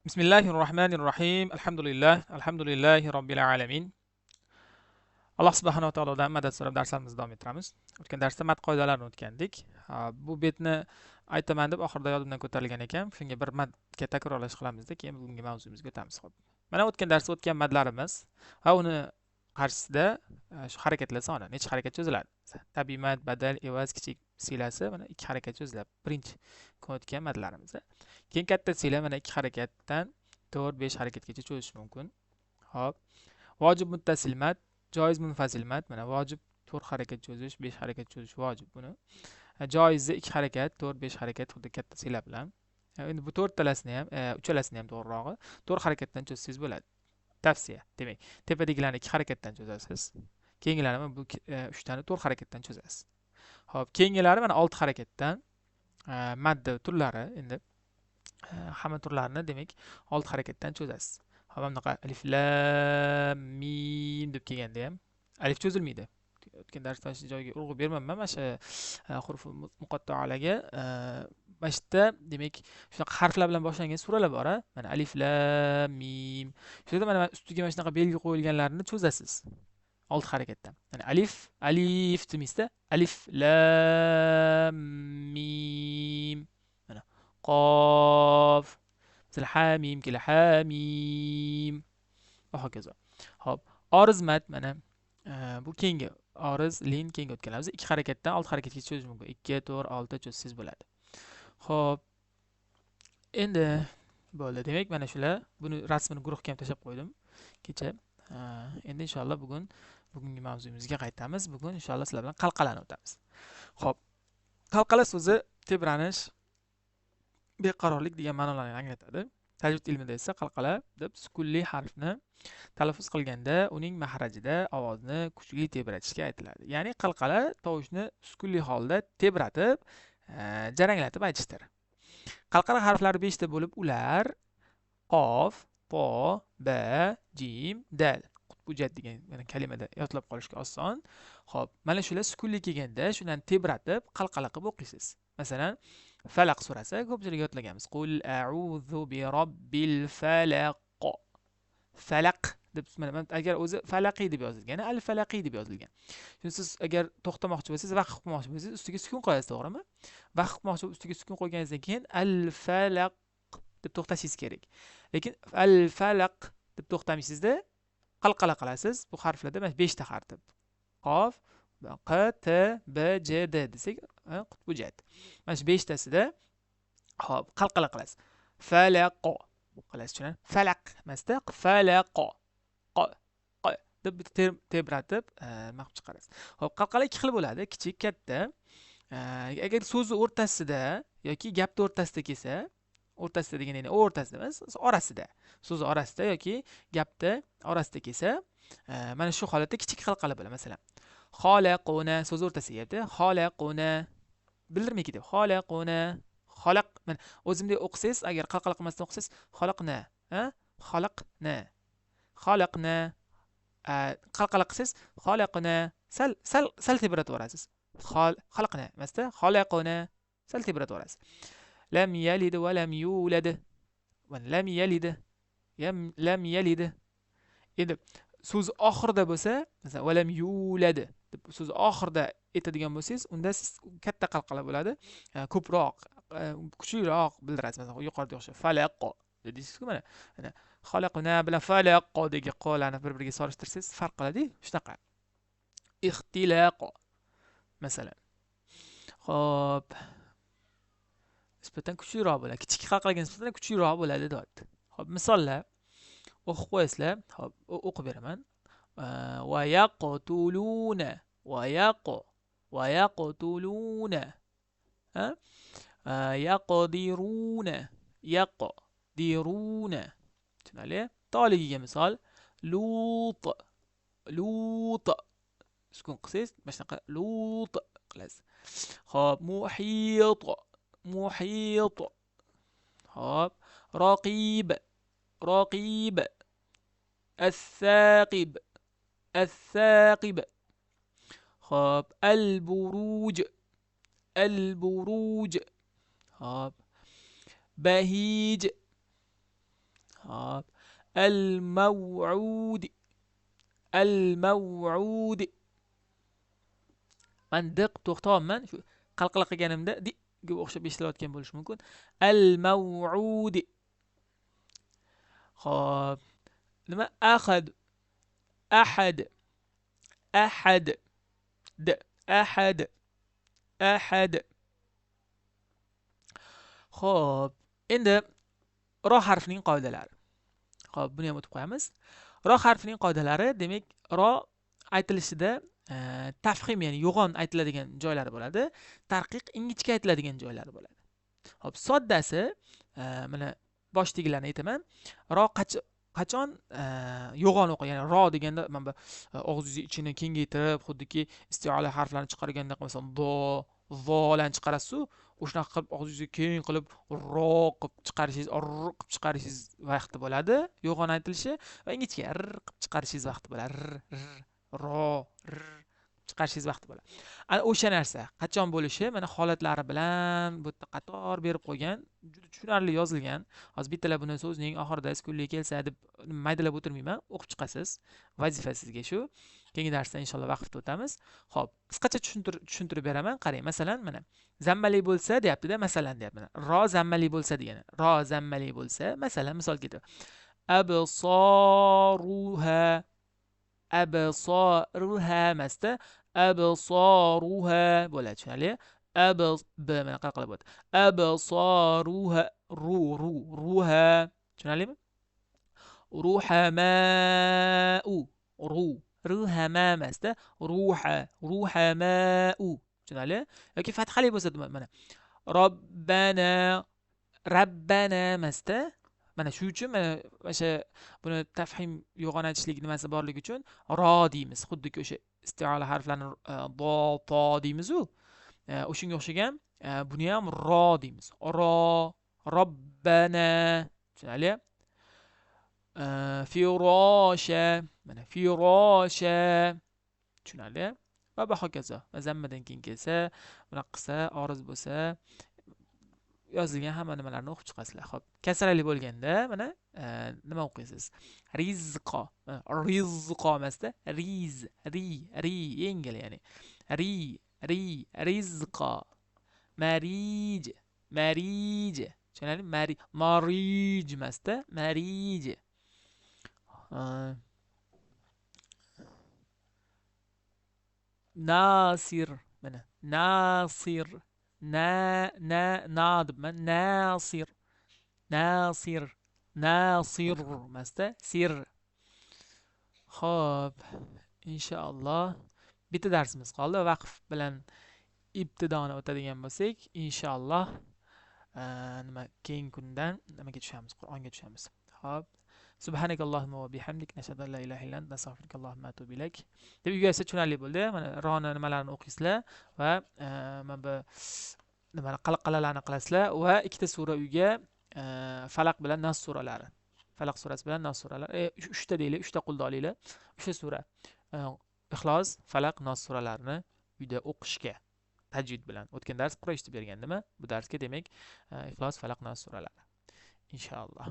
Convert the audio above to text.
Bismillahirrohmanirrohim. Alhamdulillah, alhamdulillahi robbil alamin. Alloh subhanahu va taolodan madad so'rab darslarimizni davom ettiramiz. O'tgan darsda mad qoidalarini o'tgandik. Bu betni aytaman deb oxirida yodimdan ko'tarilgan ekan. Shunga bir madga takrorlash qilamizda, keyin bugungi mavzumizga o'tamiz. Xo'p. Mana o'tgan darsda o'tgan madlarimiz va uni qarshisida shu harakatlar soni, necha harakat cho'ziladi. Tabiiy mad, badal, evaz, kichik silasi mana 2 harakat cho'ziladi. Birinchi kun o'tgan madlarimiz. Keyin katta sila mana 2 harakatdan 4-5 harakatgacha cho'zish mumkin. Xo'p. Vojib muttasil mad, joiz munfasil mad. Mana vojib 4 harakat cho'zish, 5 harakat cho'zish vojib buni. Joizni 2 harakat, 4-5 harakat xuddi katta sila bilan. Endi bu to'rttalasini ham, uchalasini ham to'g'rirog'i 4 harakatdan cho'zsangiz bo'ladi. Tavsiya. Demak, tepadagilarni 2 harakatdan cho'zasiz. Keyingilarini bu 3 tani 4 harakatdan cho'zasiz. Xo'p, keyingilari mana 6 harakatdan madda turlari endi hamma turlarini demak 6 harakatdan cho'zasiz. Xo'p, bunaqa alif lam mim deb kelganda ham alif cho'zilmaydi. O'tgan darsda shu joyga urg'u bermanman, mana shu huruf muqatta'alarga. Mana shu yerda demak shunaqa harflar bilan boshlangan suralar bor, mana alif lam mim. Shu yerda mana ustiga mana shunaqa belgi qo'yilganlarini cho'zasiz 6 harakatdan. Mana alif, alif demaysizda, alif lam mim. Mana qof, misol ha mim kela ha mim va hokazo. Xo'p, oriz mad mana bu keyingi oriz lin keyingi o'tganlarimiz 2 harakatdan 6 harakatga cho'zish mumkin. 2, 4, 6 cho'zsangiz bo'ladi. Xo'p, endi bo'ldi. Demak, mana shular, buni rasmini guruhga ham tashlab qo'ydim kecha. Endi inshaalloh bugungi mavzumizga qaytamiz. Bugun inshaalloh sizlar bilan qalqalani o'tamiz. Xo'p, qalqala so'zi tebranish, beqarorlik degan ma'nolarni anglatadi. Tajvid ilmida esa qalqala deb sukunli harfni talaffuz qilganda uning mahrajida ovozni kuchli tebratishga aytiladi. Ya'ni qalqala tovushni sukunli holda tebratib, jaranglatib aytishdir. Qalqala harflari 5 ta bo'lib, ular qof, to, ba, jim, dal. Qutbujat degan mana kalimada yodlab qolishga oson. Xo'p, mana shular sukunli kelganda shularni tebratib qalqala qilib o'qiysiz. Masalan, Falaq surasi ko'pchilik yodlaganmiz. Qul a'udhu bi robbil falaq. Falaq deb mana agar o'zi falaqi deb yozilgan, al falaqi deb yozilgan. Shuni siz agar to'xtamoqchi bo'lsangiz, vaqf qilmoqchi bo'lsangiz, ustiga sukun qo'yasiz, to'g'rimi? Vaqf qilmoqchi bo'lib ustiga sukun qo'yganingizdan keyin al falaq deb to'xtashingiz kerak. Lekin al falaq deb to'xtamaysizda, qalqala qilasiz. Bu harflarda mana 5 ta harf. Qof, Q, T, B, C, D desak, qutbujat. Mana shu 5 tasida hop, qalqala qilasiz. Falaq qilasiz, tushunarli? Falaq emasda, falaq. Q, q deb tebratib, nima qilib chiqarasiz. Hop, qalqala ikki xil bo'ladi, kichik, katta. Agar so'zni o'rtasida yoki gapni o'rtasida kelsa, o'rtasida degani ya'ni o'rtasida emas, orasida. So'z orasida yoki gapni orasida kelsa, mana shu holatda kichik qalqala bo'ladi. Masalan, xalaquna so'z o'rtasiga gapda, xalaquna bildirmay ketib, xalaquna, xalaq. Mana o'zimdek o'qisangiz, agar qalqala qilmasdan o'qisangiz, xalaqna, ha? Xalaqna. Xalaqna. Qalqala qilsangiz, xalaqna, sal sal sal tebratib yuborasiz. Xalaqna emasda, xalaquna sal tebratib yuborasiz. Lam yalid va lam yulad. Va lam yalid. Lam yalid. Endi so'z oxirida bo'lsa, masalan, va lam yulad deb so'z oxirida aytadigan bo'lsangiz, unda siz katta qalqala bo'ladi. Ko'proq, kuchliroq bildirasiz. Masalan, yuqorida o'xshab falaq dedingiz-ku mana. Mana xalaqna bilan falaq degan qo'larni bir-biriga solishtirsangiz farq qiladi-ku, shunaqa. Ixtilaq masalan. Xo'p. Nisbatan kuchliroq bo'ladi. Kichik qalqalaga nisbatan kuchliroq bo'ladi deyapti. Xo'p, misollar o'qib qo'yasizlar. Xo'p, o'qib beraman. Va yaqtuluna, va yaq, va yaqtuluna. Ha? Yaqdiruna, yaqdiruna. Tushunarli? Toligiga misol lut, lut. Sukun qilsangiz, mana shunaqa lut qilasiz. Xo'p, muhit, muhit. Xo'p, raqib, raqib. As-saqib, as-saqib. Xo'p, al-buruj, al-buruj. Xo'p, bahij. Hop. Al mav'ud, al mav'ud. Man d qilib to'xtayapman. Shu qalqala qilganimda di ga o'xshab eshitilayotgan bo'lishi mumkin. Al mav'ud. Xo'p. Nima? Ahad, ahad, ahad, d, ahad, ahad. Xo'p, endi ro harfining qoidalari. Xo'p, buni ham o'tib qo'yamiz. Ro harfining qoidalari, demak, ro aytilishida tafhim, ya'ni yo'g'on aytiladigan joylari bo'ladi, tarqiq ingichka aytiladigan joylari bo'ladi. Xo'p, soddasi mana boshdagilarni aytaman. Ro qachon yo'g'on o'qi, ya'ni ro deganda mana bu og'zingizni ichini kengaytirib, xuddiki istiola harflarini chiqarganda, masalan, do, zolarni chiqarasiz-ku, o'shanaqa qilib og'zingizni keng qilib ro qilib chiqarishingiz, r qilib chiqarishingiz vaqti bo'ladi, yo'g'on aytilishi, va ingichka r qilib chiqarishingiz vaqti bo'ladi, r, r, ro, r chiqarishingiz vaqti bo'ladi. Ana o'sha narsa qachon bo'lishi mana holatlari bilan bu yerda qator berib qo'ygan, juda tushunarli yozilgan. Hozir bittalab buni so'zning oxirida skunli kelsa deb maydalab o'tirmayman, o'qib chiqasiz. Vazifa sizga shu. Keyingi darsda inshaalloh vaqfda o'tamiz. Xo'p, qisqacha tushuntirib beraman. Qarang, masalan, mana zammali bo'lsa deyapti-da, masalan deyapti mana. Ro zammali bo'lsa degani. Ro zammali bo'lsa, masalan, misol keltirib. Absaruha, absaruha emasda, absaruha bo'ladi, tushunarli? Ab b mana qanaqa qilib bo'ladi? Absaruha, ru ru ruha, tushunarlimi? Ruhamau, ru ruhama emasda, ruha ruhamau, tushunarli? Yoki fathali bo'lsa mana robbana, rabbana emasda. Mana shu uchun mana o'sha buni tafhim yo'g'on aytishlik nimasi borligi uchun ro deymiz. Xuddiki o'sha istiola harflarini do, to deymiz-u. O'shunga o'xshagan buni ham ro deymiz. Ro, robbana, tushunarli? Firosha, mana firosha, tushunarli? Va hokazo. Zammadan keyin kelsa, bunaqa qilsa, oriz bo'lsa, yozilgan hamma nimalarni o'qib chiqasizlar. Xo'p, kasrali bo'lganda mana nima o'qiysiz? Rizqo, rizqo emasda, riz, ri, ri yengil, ya'ni ri, ri, rizqo, marij, marij, tushunarli? Mari, marij emasda, marij. Nasir, mana nasir, na na na debman, nasir, nasir, nasir emasda, sir. Xo'p, inshaalloh bitta darsimiz qoldi. Vaqf bilan ibtidoni o'tadigan bo'lsak, inshaalloh nima keyingi kundan nimaga tushamiz? Qur'onga tushamiz. Xo'p. Subhanakallohumma va bihamdik nashhadu an la ilaha illa anta nastag'firuka va atubu ilayk. Deb uyga esa tushunarli bo'ldi. Mana roni nimalarni o'qiysizlar va mana bu nimani qalqalalarni qilasizlar va ikkita sura uyga, Falaq bilan Nas suralari. Falaq surasi bilan Nas suralari. Uchta deylik, uchta qulda olinglar. Uchta sura. Ixlos, Falaq, Nas suralarini uyda o'qishga tajvid bilan. O'tgan dars Qurayshni bergandimi? Bu darsga demak Ixlos, Falaq, Nas suralari. Inshaalloh.